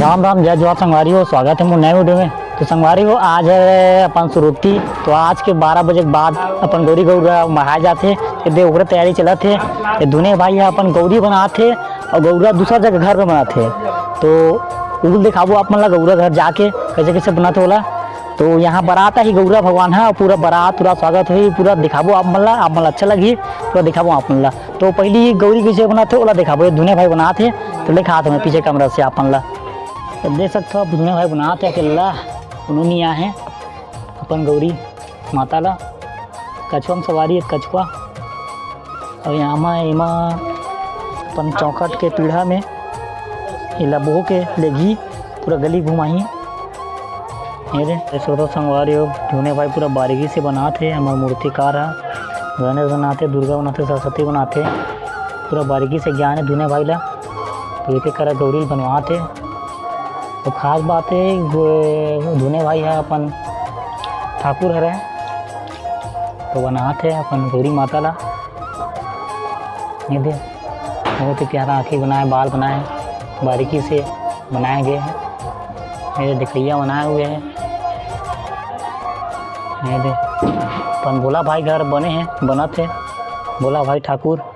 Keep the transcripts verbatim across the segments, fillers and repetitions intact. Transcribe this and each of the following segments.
राम राम, जय जोहार संगवारी हो, स्वागत हे मोर नए video में। तो संगवारी हो, आज हे अपन सुरुक्ति। तो आज के बारह बजे के बाद अपन गौरी गौरा मढ़ाए जाथे। ये दे ओकरे तैयारी चलत हे। ये दुने भाई ह अपन गौरी बनात हे अउ गौरा दूसरा जगह घर में बनात हे। तो उल दिखाबो आप मन ला गौरा घर जाके कैसे कैसे बनात हे ओला। तो यहाँ बरात आही गौरा भगवान ह, पूरा बरात पूरा स्वागत होही, पूरा दिखाबो आप मन ला, आप मन ला अच्छा लगही, पूरा दिखाबो आप मन ला। तो पहली गौरी कैसे बनात हे ओला दिखाबो, ये दुने भाई बनात हे। तो ले खात हमें पीछे कमरा से आप मन ला। तो देख सकथो आप दुने भाई बनात हे अकेला, कोनो नहीं आए हे। अपन गौरी माता ला कछुआ में सवारी हे, कछुआ। अउ यहाँ मा एमा अपन चौखट के पीढ़ा में एला बोह के लेगही, पूरा गली घुमाही। ये दे, ये छोटो संगवारी हो, दुने भाई पूरा बारीकी से बनात हे। हमर मूर्तिकार ह गणेश बनात हे, दुर्गा बनात हे, सरस्वती बनात हे, पूरा बारीकी से ज्ञान हे दुने भाई ला। तो एक एक करा गौरी बनवात हे। तो खास बात हे, गो-, दुने भाई ह अपन ठाकुर हरे, तो बनात हे अपन गौरी माता ला। ये दे, बहुत ही प्यारा आँखी बनाए, बाल बनाए, बारीकी से बनाए गए हैं। ये देखैया बनाए हुए हैं। ये दे, अपन भोला भाई घर बने हैं, बनत हे भोला भाई ठाकुर।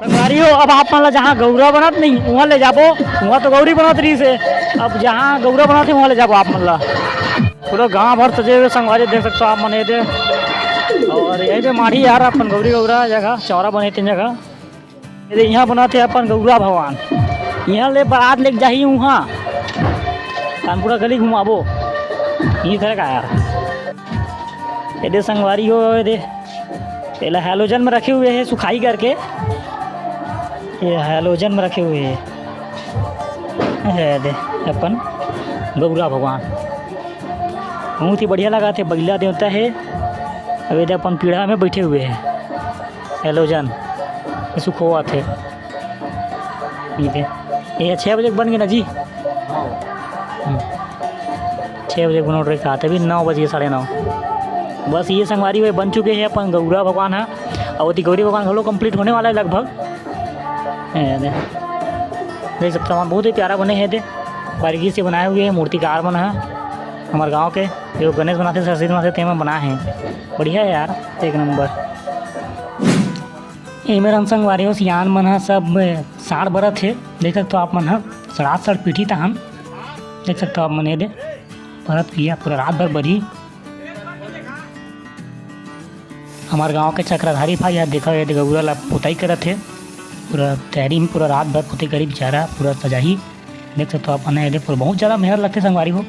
संगवारी हो, अब आप मन ला जहाँ गौरा बनत नहीं, वहाँ ले जाबो। वहाँ तो गौरी बनत रहिस हे, अब जहाँ गौरा बनत हे, वहाँ ले जाबो आप मन ला। पूरा गांव भर सजे हुए संगवारी देख सकथो आप मन, ये दे। अउ यही पे माढ़ी यार अपन गौरी गौरा जगह चौरा बने तीन जगह। ये दे, यहाँ बनात हे अपन गौरा भगवान, यहाँ ले बरात लेके जाही उहाँ, हम पूरा गली घुमाबो। ये तरह का यार, ये दे संगवारी हो, ये दे, एला halogen में रखे हुए हे सुखाई करके, ये halogen में रखे हुए हे। ये दे अपन गौरा भगवान, बहुत ही बढ़िया लगा थे, बगला देवता हे। अब ये दे अपन पीढ़ा में बैठे हुए हे, halogen ये सुखोवा थे। ये दे, ये छः बजे के बन गए ना जी। हम्म। छः बजे के बनोट रहे कहा थे, अभी नौ बज गए, साढ़े नौ। बस ये संगवारी हुए बन चुके हैं अपन गौरा भगवान है, और ओती गौरी भगवान घलो complete होने वाला है लगभग। ये दे, देख सकते हो, बहुत ही प्यारा बने हैं दे, बारीकी से बनाए हुए हैं मूर्तिकार मन है हमारे गांव के, जो गणेश बनाते, सरस्वती बनाते, तेमन बनाए हैं। बढ़िया है यार, एक नंबर। ए मेर संगवारी हो, सियान मन ह सब साड़ बरत हे। देख सकथो आप मन ह, सड़ात सड़ पीठी तहन। देख सकथो आप मन, ये दे, बरत भैया पूरा रात भर बरही। हमार गांव के चक्रधारी भाई ह, देखो, ये दे, गौरा ला पुताई करत हे। पूरा तैयारी में पूरा रात भर पुताई करी बेचारा, पूरा सजाही। देख सकथो आप मन, ये दे, पूरा बहुत ज़्यादा मेहनत लगथे संगवारी हो।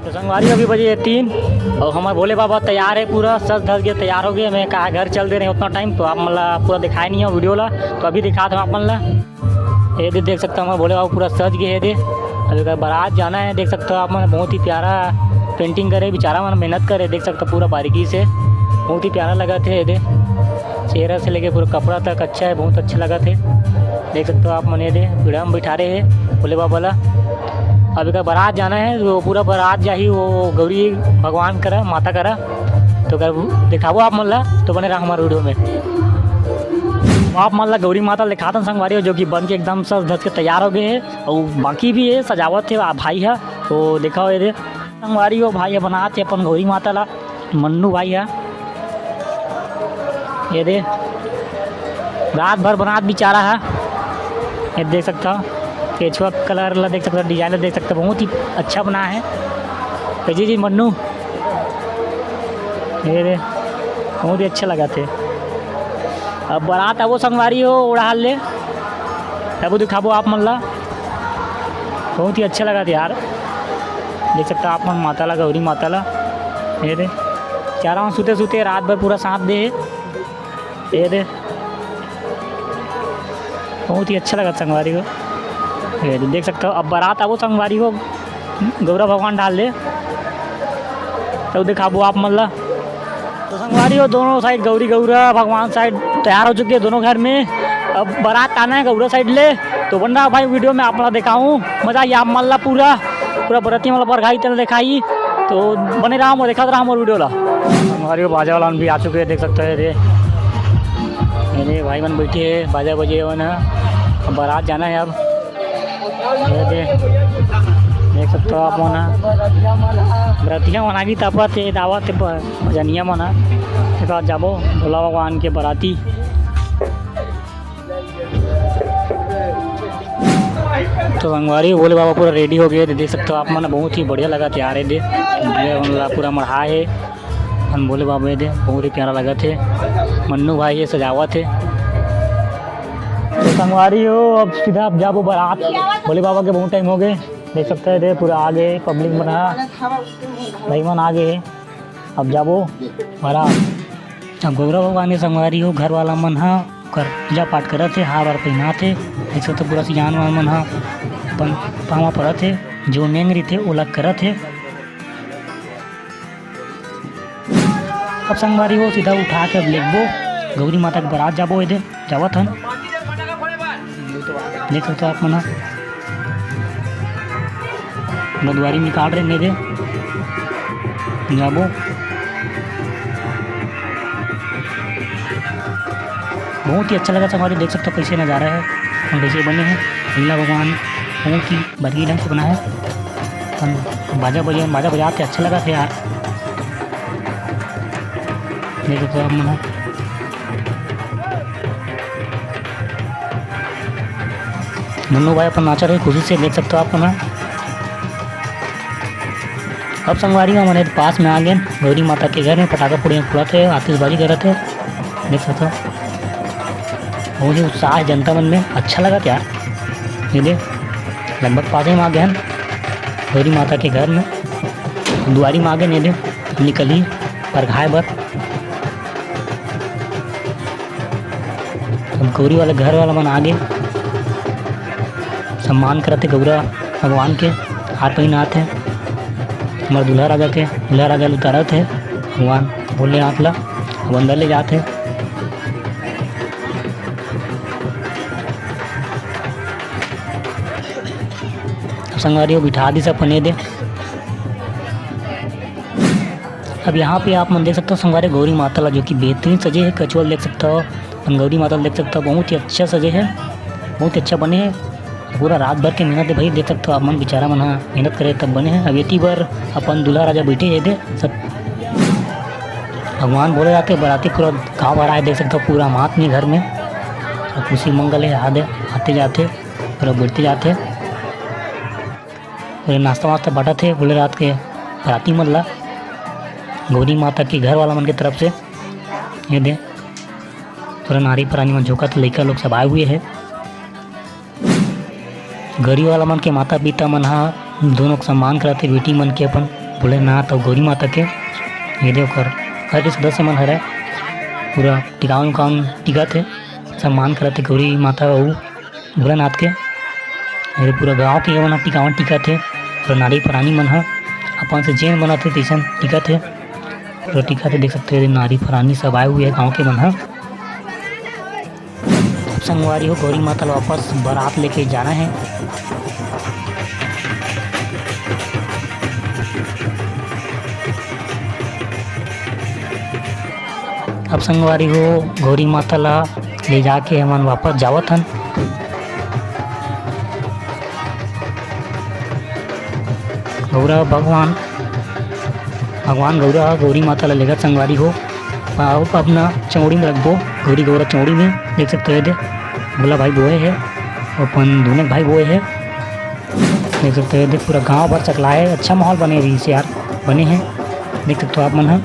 तो संगवारी, अभी बजे हे तीन और हमारे भोले बाबा तैयार है, पूरा सज धज के तैयार हो गए। मैं कहा घर चल दे रहे हैं उतना टाइम, तो आप मतलब पूरा दिखाए नहीं हो वीडियो ला, तो अभी दिखात हँव आप मन ला। ये दे देख सकते हो हमारे भोले बाबा पूरा सज गए है दे। अभी अगर बारात जाना है, देख सकते हो आप मन, बहुत ही प्यारा पेंटिंग करे बेचारा मन, मेहनत करे, देख सकते हो पूरा बारीकी से, बहुत ही प्यारा लगा थे ये दे। चेहरा से लेके पूरा कपड़ा तक अच्छा है, बहुत अच्छा लगा थे। देख सकते हो आप मन, ये दे पीढ़ा में बैठा रहे हैं भोले बाबा ला। अब एकर बारात जाना है, तो पूरा बारात जाही वो गौरी भगवान करा, माता करा। तो अगर दिखाबो आप मन ला, तो बने रहा हमारे वीडियो में। आप मन ला गौरी माता दिखातन संगवारी हो, जो कि बन के एकदम सज धज के तैयार हो गए है और बाकी भी है सजावत है आ भाई है। तो दिखाओ ये दे संगवारी हो, भाई है बनात है अपन गौरी माता ला। मन्नू भाई है, ये दे रात भर बनात बेचारा है। ये देख सकता हो केचुआ कलर ला देख सकता हो, डिजाइन ला देख सकता हो, बहुत ही अच्छा बना है। तो जी जी मन्नू, ये दे बहुत ही अच्छा लगा थे। अब बारात आबो संगवारी हो उड़ाल ले, तब दिखाबो आप मन ला। बहुत ही अच्छा लगा था यार। देख सकता आप मन माता ला, गौरी माता ला, ये दे चारों सुते सुते रात भर पूरा साथ दे हे। ये दे बहुत ही अच्छा लगा संगवारी हो। ये दे, देख सकता हो अब बारात आबो संगवारी हो, गौरा भगवान डाल दे, तब दिखाबो आप मन ला। तो संगवारी हो दोनों साइड गौरी गौरा भगवान साइड तैयार हो चुके हैं दोनों घर में। अब बारात आना है गौरा साइड ले, तो बन रहा भाई वीडियो में आप ला दिखाऊं, मजा आई आप मन ला पूरा, पूरा बरती मन ला परघाई तेल दिखाई। तो बने रहा, मोर देखत रहा मोर वीडियो ला। संगवारी हो बाजा वाला मन भी आ चुके हैं, देख सकते हो रे, मेरे भाई मन बैठे हैं, बाजा बजे हुए ना। अब बारात जाना है अब। ये दे, देख सकते हो आप मन ह, बरतिया मन आगी तपत हे, दावत हे ब-, भजनिया मन ह। एक बार जाबो भोला भगवान के बराती। तो संगवारी, भोले बाबा पूरा रेडी हो गए थे, देख सकते हो आप मन, बहुत ही बढ़िया लगा थे यार। ये दे, ये हमला पूरा मढ़ा है, हम भोले बाबा ये दे, बहुत ही प्यारा लगा थे। मन्नू भाई ये सजावत है। तो संगवारी हो, अब सीधा आप जाबो बारात भोले बाबा के, बहुत टाइम हो गए। देख सकते हैं, दे पूरा आगे पब्लिक मन ह, भाई मन आगे है। अब जाबो बारात। अब गौरा भगवान के संगवारी हो, घर वाला मन ह ओकर पूजा पाठ करत हे, हार वार पहिनात हे। देख सकते हो, पूरा सियान वाला मन ह अपन पाँव परत हे, जो नेंग रहिथे ओला करत हे। अब संगवारी हो, सीधा उठा के अब लेगबो, गौरी माता के बरात जाबो। एदे जावत हन, देख सकते हो आप मन ह। गदवारी निकाल रहे ने दे। जाबो। बहुत ही अच्छा लगा संगवारी, देख सकते हो कैसे नज़ारा है और कैसे बने हैं। भोला भगवान बहुत ही बदगी ढंग से बना है। हम बाजा बजा, बाजा बजा के अच्छा लगा था यार। देख सकते हो आप मन ह। मन्नू भाई अपन नाचा रहे खुशी से, देख सकते हो आप मन ह। अब संगवारी हो, हमन पास में आ गए गौरी माता के घर में, पटाखा पुड़िया फोड़त हे, आतिशबाजी करत हे, देख सकते हो। बहुत ही उत्साह है जनता मन में, अच्छा लगा यार। ये दे, लगभग पास में आ गए हैं गौरी माता के घर में, दुआरी में आ गए, ये दे, निकली परघाए बर। अब गौरी वाले घर वाला मन आगे सम्मान करत हे गौरा भगवान के, हार पहिनात हे। हमर दूल्हा राजा के, दूल्हा राजा ल उतारत हे भगवान भोलेनाथ ला, अब अंदर ले जात हे। अब संगवारी हो बिठा दिस अपन ये दे। अब यहाँ पे आप मन देख सकते हो संगवारी गौरी माता ला, जो कि बेहतरीन सजे है। कछुआ देख सकते हो, अपन गौरी माता ला देख सकते हो, बहुत ही अच्छा सजे है, बहुत ही अच्छा बने है। पूरा रात भर के मेहनत है भाई, देख सकते हो आप मन, बेचारा मन ह मेहनत करे तब बने है। अब एती बर अपन दूल्हा राजा बैठे है दे सब, भगवान बोले जाते बराती पूरा गाँव भर आए, देख सकते हो पूरा मात नहीं घर में, और खुशी मंगल है आदे आते जाते पूरा बढ़ते जाते। अरे नाश्ता वास्ता बांटत हे भोलेनाथ के बराती मन ला, गौरी माता के घर वाला मन के तरफ से। ये दे, थोड़ा नारी परानी मन झोंकत हे, लइका लोग सब आए हुए हे। गौरी वाला मन के माता पिता मन ह दोनों के सम्मान करत हे, बेटी मन के अपन भोलेनाथ अउ गौरी माता के। ये दे ओकर घर के सदस्य मन हरय, पूरा टिकावन उकावन टिकत हे, सम्मान करत हे गौरी माता अउ भोलेनाथ के। अरे पूरा गांव के मन ह टिकावन टिकत हे, पूरा नारी परानी मन ह अपन से जेन बनत हे तइसन टिकत हे, पूरा टिकत हे। देख सकते हो नारी परानी सब आए हुए हे गांव के मन ह। अब संगवारी हो गौरी माता ल वापस बारात लेके जाना हे। अब संगवारी हो गौरी माता ला ले जाके हमन वापस जावत हन। गौरा भगवान, भगवान गौरा ह गौरी माता ला लेगत संगवारी हो। अब अपना चौड़ी में रखबो, गौरी गौरा चौड़ी में। देख सकते हो ये दे भोला भाई बोए हे, अपन दूनक भाई बोए हे। देख सकते हो ये दे पूरा गांव भर चकला हे, अच्छा माहौल बने रहिस यार, बने हे। देख सकते हो आप मन ह।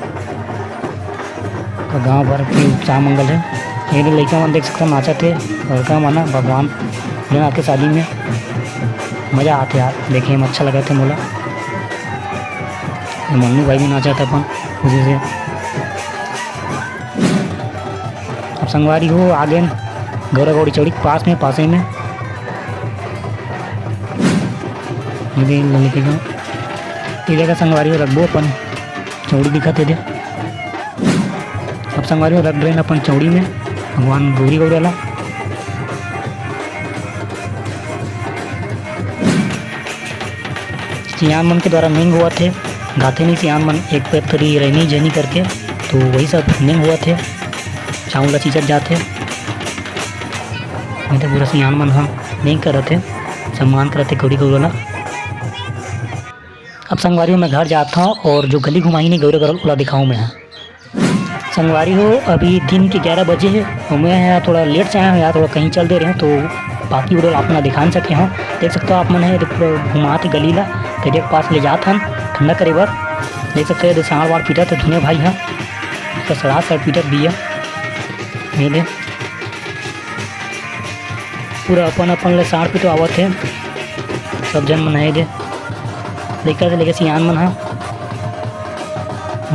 तो गांव भर के उत्साह मंगल हे। ये दे लइका मन देख सकते हो नाचत हे, लड़का मन ह भगवान भोलेनाथ के शादी में। मजा आथे यार, देखे में अच्छा लगत हे मोला। ये मन्नू भाई भी नाचत हे अपन खुशी से। अब संगवारी हो आ गेन गौरा गौरी चौड़ी के पास में, पासे में। ये दे लड़के का, ये जगह संगवारी हो रखबो अपन चौड़ी दिखत हे दे। अब संगवारी हो रख डरेन अपन चौड़ी में भगवान गौरी गौरा ला। सियान मन के द्वारा नेंग होवत हे, गाथे नहीं सियान मन एक पैर तरी रहनी जनी करके, तो वही सब नेंग होवत हे, चाउर ला चीचत जात हे। नहीं तो पूरा सियान मन ह नेंग करत हे। सम्मान करत हे गौरी गौरा ला। अब संगवारी हो, मैं घर जात हंव और जो गली घुमाही नहीं गौरा गौरा ला, ओला दिखाहूं मैं ह। संगवारी हो, अभी दिन के ग्यारह बजे हे और मैं ह थोड़ा लेट से आया हंव यार, थोड़ा कहीं चल दे रहेंव, तो बाकी video आप मन ला दिखा नइ सके हंव। देख सकत हो आप मन ह, ये पूरा घुमात हे गली ला, तरिया के पास ले जात हन ठंडा करे बर। देख सकत हो, ये दे सांड़ वाड़ पीटत हे दुनों भाई ह, तो सड़ा सड़ पीटत बिया। ये दे पूरा अपन अपन ले सांड़ पिटवावत हे सब झन मन ह। ये दे लइका से लेके सियान मन ह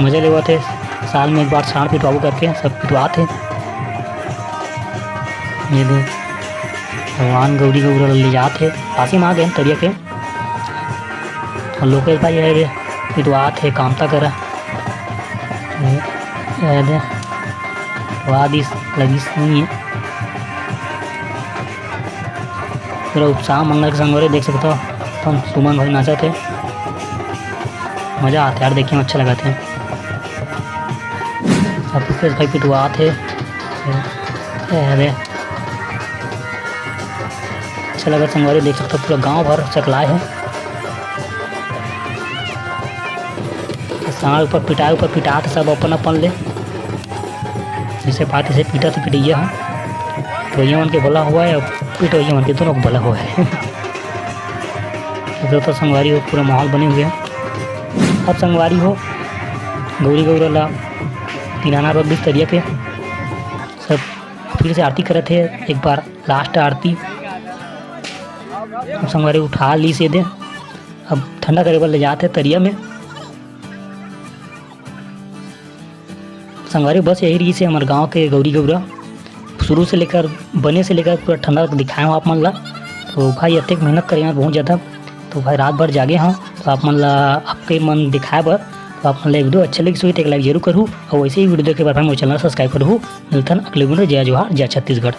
मजा लेवत हे, साल में एक बार सांड़ पिटवाबो करके सब पिटवात हे। ये दे भगवान गौरी गौरा ल ले जात हे, पासे म आ गे तरिया के। और लोकेश भाई ह ये दे पिटवात हे कामता करा। ये, ये दे पिटवा दिस, लगिस नहीं हे। पूरा उत्साह मंगल के संगवारी देख सकत हो, अपन सुमन भाई नाचत हे, मजा आथे यार, देखे में अच्छा लगत हे। अब रुपेश भाई पिटवात हे, अरे अच्छा लगत संगवारी देख सकत हो, पूरा गांव भर चकलाए हे। सांड़ ऊपर पिटाए, ऊपर पिटात सब अपन अपन ले। जइसे पात तइसे पीटत हे पिटइया ह। पिटवइया मन के भला होवय अउ पिटवइया मन के, दुनों के भला होवय। इधर तो संगवारी हो पूरा माहौल बने हुए हे। अब संगवारी हो गौरी गौरा ला तिलाना रख दिस तरिया के। सब फिर से आरती करत हे, एक बार last आरती। अब संगवारी उठा लिस ये दे, अब ठंडा करे बर ले जात हे तरिया में। संगवारी बस यही रहिस हे हमर गांव के गौरी गौरा, शुरू से लेकर बने से लेकर पूरा ठंडा तक दिखाए हंव आप मन ला। तो भाई अतेक मेहनत करे हंव बहुत ज़्यादा, तो भाई रात भर जागे हंव, तो आप मन ला आपके मन दिखाए बर। तो आप मन ला ये video अच्छा लगिस होही तो एक like जरूर करहू, और वैसे ही video देखे बर भाई मोर channel subscribe करहू। मिलथन अगले video, जय जोहार, जय छत्तीसगढ़।